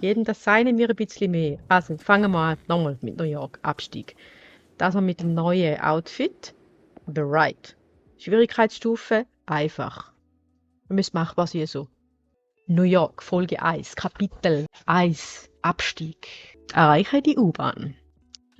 Jedem das Seine mir ein bisschen mehr. Also fangen wir an, nochmal mit New York, Abstieg. Das wir mit dem neuen Outfit, The Right. Schwierigkeitsstufe, einfach. Wir müssen machbar sein so. New York, Folge 1, Kapitel 1, Abstieg. Erreiche die U-Bahn.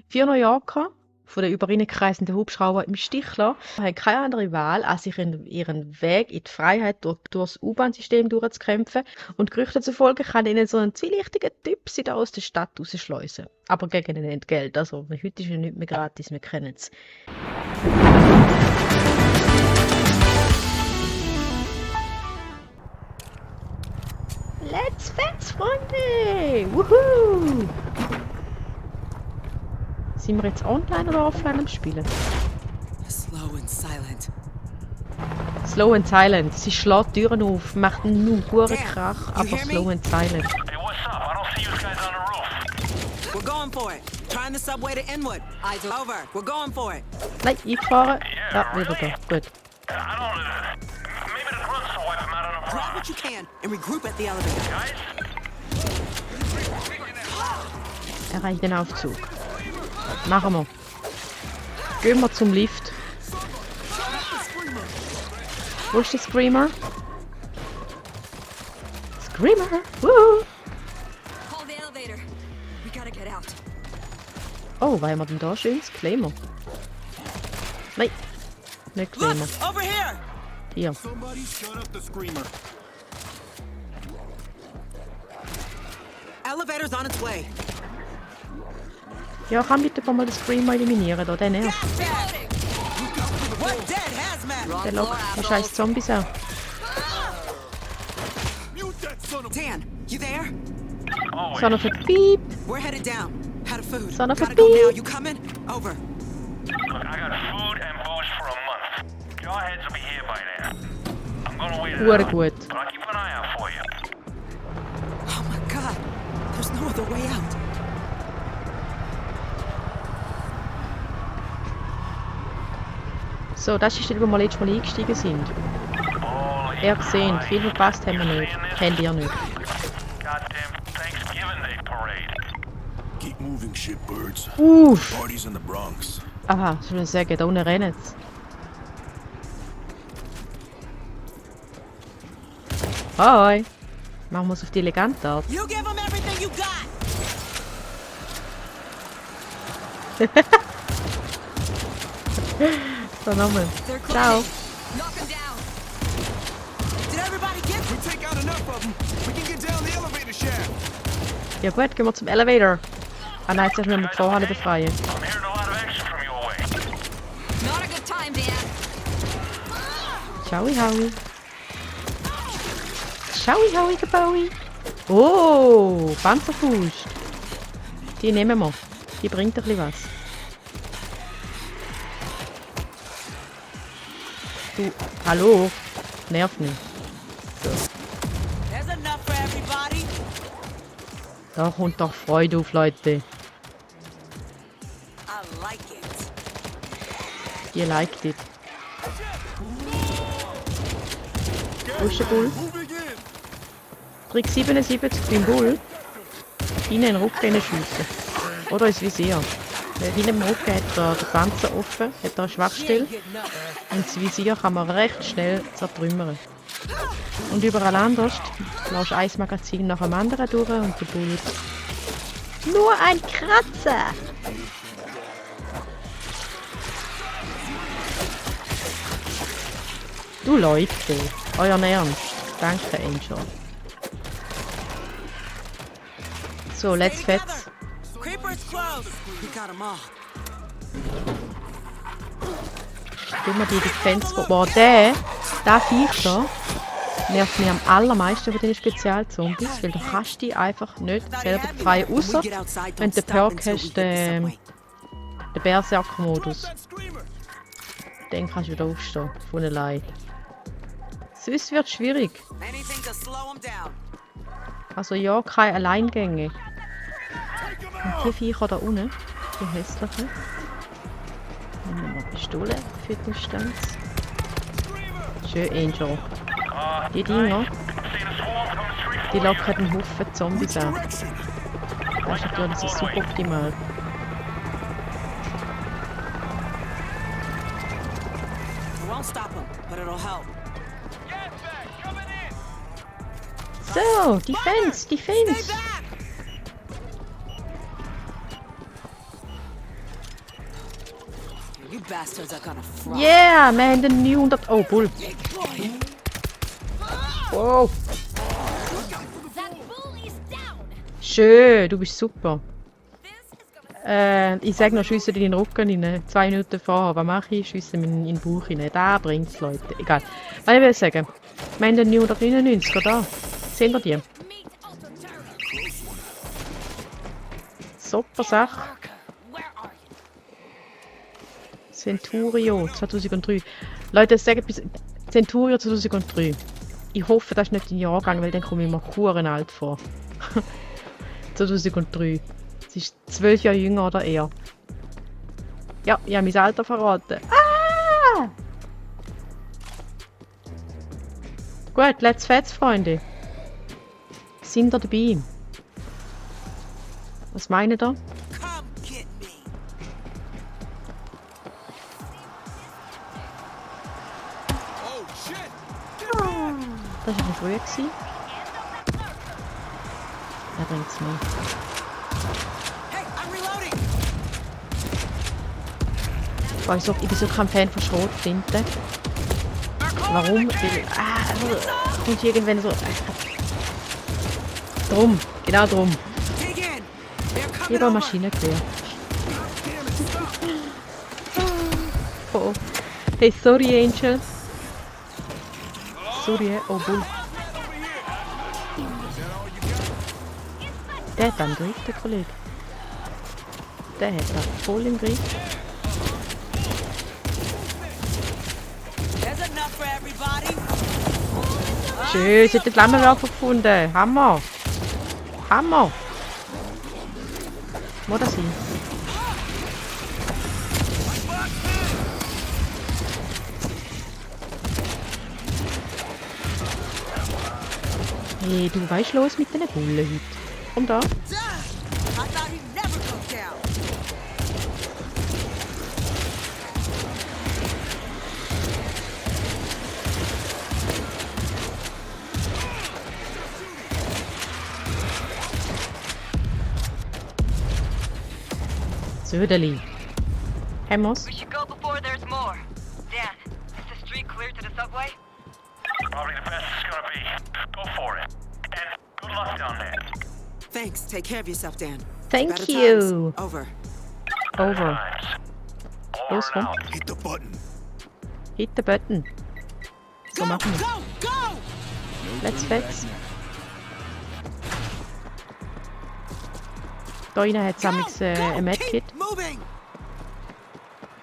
4 New Yorker, von den über ihnen kreisenden Hubschrauber im Stich lassen, haben keine andere Wahl, als sich ihren Weg in die Freiheit durch das U-Bahn-System durchzukämpfen. Und Gerüchten zufolge kann ihnen so ein zwielichtiger Typ sie da aus der Stadt rausschleusen. Aber gegen ein Entgelt. Also, heute ist ja nicht mehr gratis, wir kennen es. Let's Fets, Freunde! Wuhu! Sind wir jetzt online oder offline am Spielen? Slow and silent. Slow and silent. Sie schlägt Türen auf, macht nur guten Krach, aber slow and silent. Hey, what's up? I don't see you guys on the roof. We're going for it. Trying the subway to Inwood. Eyes over. We're going for it. Nein, eingefahren. Ja, wieder da. Gut. I don't. Maybe the grunts will wipe them out on a Grab what you can and regroup at the elevator. Guys? Erreicht den Aufzug. Machen wir. Gehen wir zum Lift. Wo ist der Screamer? Screamer! Woohoo! Call the elevator. We gotta get out. Oh, was haben wir denn da schönes? Claimer. Nein, nicht Look, Claimer. over here. Hier. Somebody shut up the screamer. Elevator's on its way. Ja, kann bitte mal den Screamer eliminieren, da, der nervt. What dead hazmat? Der lockt die scheiß Zombies auch. Mute that son of a... Dan, you there? Always. Son of a beep. We're headed down. Out of food. Son of a Gotta go now. beep. You coming? Over. Look, I got food and booze for a month. Your heads will be here by then. I'm gonna wait it Hure out. gut. But I'll keep an eye out for you. Oh my God. There's no other way out. So, das ist, wo wir letztes Mal eingestiegen sind. Holy Er gesehen, Christ. viel verpasst haben wir nicht. Habt ihr nicht. Goddamn Thanksgiving Day parade. Keep moving, shitbirds. Uff! Party's in the Bronx. Aha, soll ich sagen, da unten rennen sie. Hi! Machen wir es auf die elegante Art. You give them everything you got. So, nochmal. They're Ciao! closing. Knock them down. Did everybody get? We take out enough of them. We can get down the elevator shaft. Ja gut, gehen wir zum Elevator. Ah nein, jetzt müssen wir die Vorhalle befreien. I'm hearing a lot of action from your way. Not a good time, Dan. Ciao, Howie. Ciao, Howie, Bowie. Oh, Panzerfaust. Die nehmen wir. Die bringt ein bisschen was. Du, hallo. Nerv nicht. There's enough for everybody. Da kommt doch Freude auf, Leute. I like it. Die liked it. Wo ist der Bull? Moving in. Trick 77 beim Bull. Hinten in den Rücken schiessen. Oder ins Visier. Weil hinten im Rücken hat er den Panzer offen, hat er eine Schwachstelle. Und das Visier kann man recht schnell zertrümmern. Und überall anders lässt ein Magazin nach dem anderen durch und der Bull. Nur ein Kratzer! Du Leute, euren Ernst. Danke, Angel. So, let's fetz. Creeper's close. We got them all. Tun wir die Defense. Boah, der Viech da nervt mich am allermeisten von den Spezialzombies, weil du kannst die einfach nicht selber befreien, außer wenn du den Perk hast, den Berserker-Modus. That screamer. Dann kannst du wieder aufstehen, von allein. Sonst wird es schwierig. Anything to slow them down. Also ja, keine Alleingänge. Und die Viecher da unten, die hässlichen. Nehmen wir mal Pistole für die Distanz. Schön, Angel. Die Dinger. Seeing a swarm coming straight Die lockern einen Haufen Zombies Which an. direction? Das ist natürlich so suboptimal. It won't stop them, but it'll help. So, Defense, Defense! You bastards are gonna fry. Yeah, wir haben den 900... Oh, Bull. Wow. That bull is down. Schön, du bist super. This is gonna Ich sage noch, schiessen in den Rücken rein. 2 Minuten vorher. Was mache ich? Schiessen in den Bauch rein. Da bringt es, Leute. Egal. Was ich will sagen, wir haben den 999, oder? Sehen wir die? meet Alto Charlie. Super Sache. Where are you? Centurio 2003. Leute, sagen bis Centurio 2003. Ich hoffe, das ist nicht ein Jahrgang, weil dann komme ich mir kuren alt vor. 2003. Sie ist 12 Jahre jünger oder eher. Ja, ich habe mein Alter verraten. Ah! Gut, let's fetz, Freunde. Sind ihr dabei? Was meint ihr? Come get me. Oh shit! Das war ein früher. Er bringt es mir. Hey, I'm reloading. Boah, ich bin so kein Fan von Schrotflinten. Warum? Weil, kommt irgendwann so... Drum, genau drum. Dig in. They're coming Lieber over. Maschinengewehr. Oh, oh. Hey, sorry, Angel. Sorry, oh, Bull. Der hat einen Griff, der Kollege. Der hat das voll im Griff. There's enough for everybody. Schön, sie hat den Flammenwerfer gefunden. Hammer. Hammer. Wo das hin? Hey, du weißt los mit den Bullen heute. Komm da. Duh! I thought he'd never go down. Söderli. Hemmers. We should go before there's more. Dan, is the street clear to the subway? Probably the best it's gonna be. Go for it. And good luck down there. Thanks. Take care of yourself, Dan. Thank Better you. times. Over. Over. Times. Los, Over komm. and out. Hit the button. Hit the button. So Go, machen wir. go, go! Let's fetz. Da rein hat es ein Medkit. Keep moving.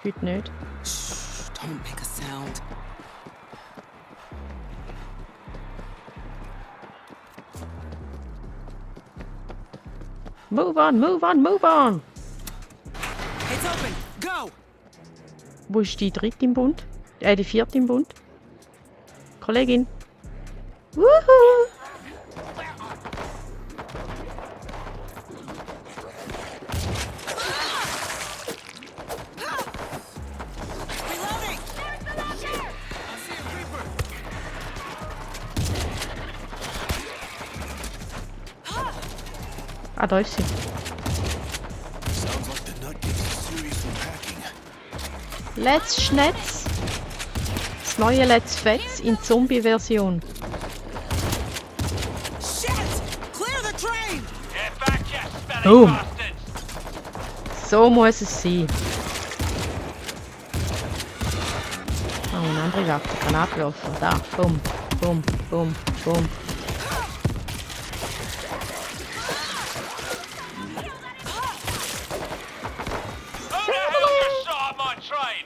Heute nicht. Shh, don't make a sound. Move on, move on, move on! It's open. Go. Wo ist die dritte im Bund? Die vierte im Bund? Kollegin. Wuhu! Reloading. Ah, da ist sie. Sounds like the nut gives us seriously packing. Let's Schnetz. Das neue Let's Fetz in Zombie-Version. Shit! Clear the train. Get back, you smelly Boom. bastards! So muss es sein. Oh, eine andere Waffe. Granatwerfer. Da. Bumm, bumm, bumm, bumm. Who the hell just shot at my train?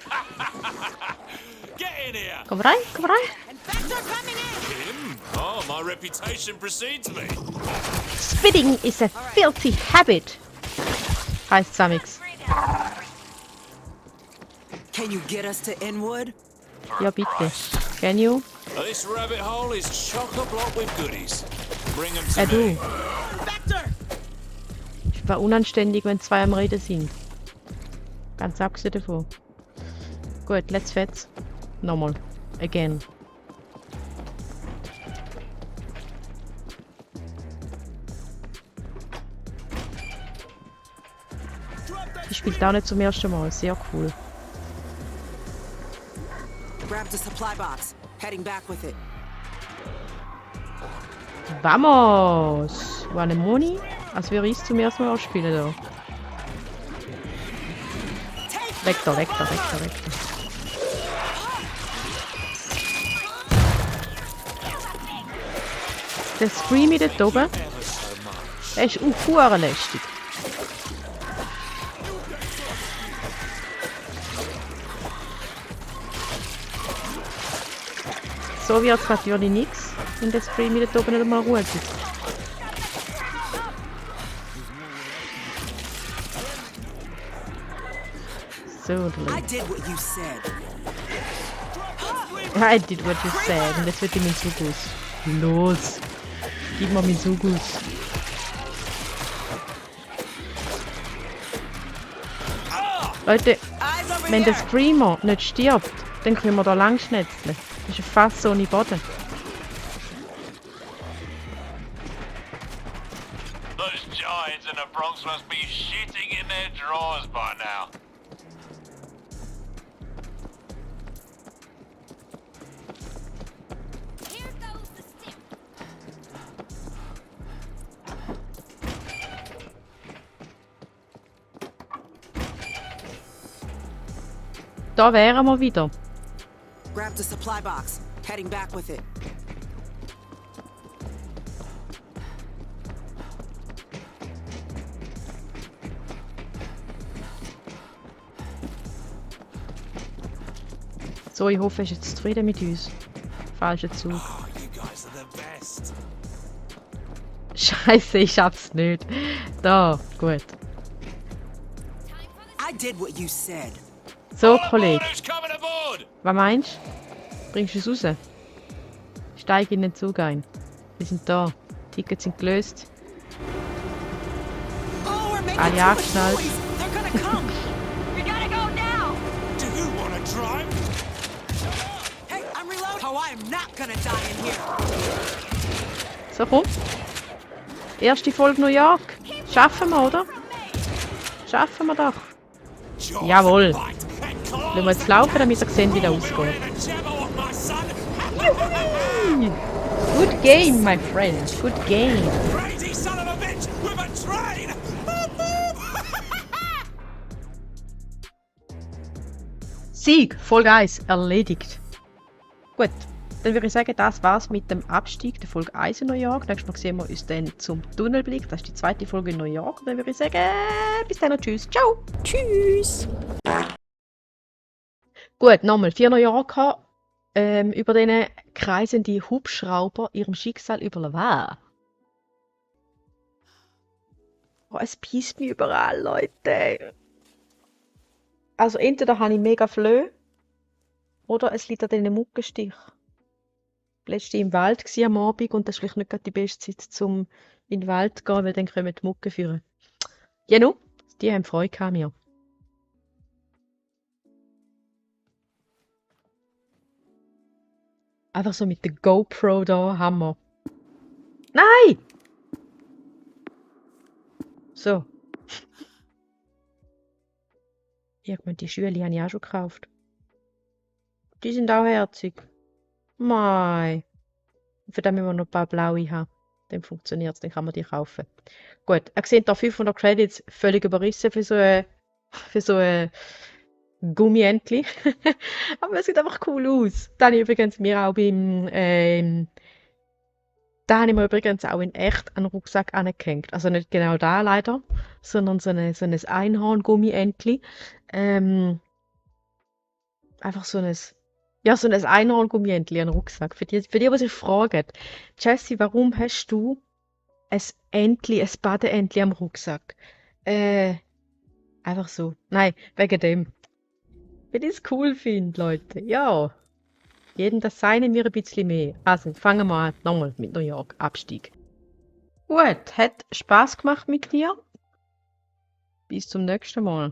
Get in here! Komm rein, komm rein. Infector coming in. Him? Oh, my reputation precedes me. Spitting is a filthy habit. Heißt Samix. Can you get us to Inwood? Ja, bitte. Can you? This rabbit hole is chock-a-block with goodies. Bring him to Du. me. Es war unanständig, wenn zwei am Reden sind. Ganz abgesehen davon. Gut, let's fetz. Nochmal. Again. Die spielt auch nicht zum ersten Mal. Sehr cool. Grab the supply box. Heading back with it. Vamos! One Money? Als wir es zum ersten Mal spielen da. Weg da, weg da, weg da, weg da. Der Screamy dort oben, der ist auch verdammt lästig. So wird es natürlich nichts, wenn der Screamy dort oben nicht einmal Ruhe gibt. So, I did what you said. I did what you said. Und jetzt wird ich meinen Sugus. Los! Gib mir meinen Sugus. Leute, Eyes over wenn der here. Screamer nicht stirbt, dann können wir da lang schnetzeln. Das ist ein Fass ohne Boden. Those giants in the Bronx must be shitting in their drawers by now. Here goes the stick. Da wären wir wieder. Grab the supply box. Heading back with it. So, ich hoffe, er ist jetzt zufrieden mit uns. Falscher Zug. Oh, you guys are the best. Scheiße, ich schaff's nicht. Da, gut. I did what you said. So, All aboard, Kollege, who's coming aboard? was meinst du? Bringst du es raus? Steig in den Zug ein. Wir sind da. Tickets sind gelöst. Oh, we're making Alle too much angeschnallt. noise. They're gonna come. We gotta go now! Do you want to drive? Hey, I'm reloading. Oh, I am not gonna die in here. So, komm. Erste Folge New York. Schaffen wir, oder? Schaffen wir doch. Jaws Jawohl. bite and claws Lassen wir jetzt laufen, damit ihr seht, wie das ausgeht. and the jabber of my son. Good game, my friend. Good game. Crazy son of a bitch with a train. Sieg, Folge 1, erledigt. Gut, dann würde ich sagen, das war's mit dem Abstieg der Folge 1 in New York. Nächstes Mal sehen wir uns dann zum Tunnelblick. Das ist die zweite Folge in New York. Und dann würde ich sagen, bis dann und tschüss. Ciao. Tschüss. Gut, nochmal. 4 New Yorker über denen kreisen die Hubschrauber ihrem Schicksal überlassen. Oh, es pisst mich überall, Leute. Also entweder habe ich mega Flöhe oder es liegt an diesen Muggenstich. Letzte im Wald gsi am Abend und das ist vielleicht nicht gerade die beste Zeit, zum in den Wald zu gehen, weil dann kommen die Muggen führen. Genau, die haben Freude an mir. Einfach so mit der GoPro da, Hammer. Nein! So. Irgendwann die Schüle habe ich auch schon gekauft. Die sind auch herzig. Mei. Für den müssen wir noch ein paar blaue haben. Dann funktioniert es, dann kann man die kaufen. Gut, ihr seht da 500 Credits, völlig überrissen für so ein Gummientli. Aber es sieht einfach cool aus. Da habe ich übrigens mir auch da habe ich mir übrigens auch in echt einen Rucksack angehängt. Also nicht genau da leider, sondern so ein Einhorn-Gummientli. Einfach so ein Einhorn-Gummientli, einen Rucksack. Für die, die sich fragen, Jessie, warum hast du ein Badeentli am Rucksack? Einfach so. Nein, wegen dem. Weil ich es cool finde, Leute. Ja. Jeden das Seine mir ein bisschen mehr. Also, fangen wir an. Nochmal mit New York. Abstieg. Gut, hat Spaß gemacht mit dir. Bis zum nächsten Mal.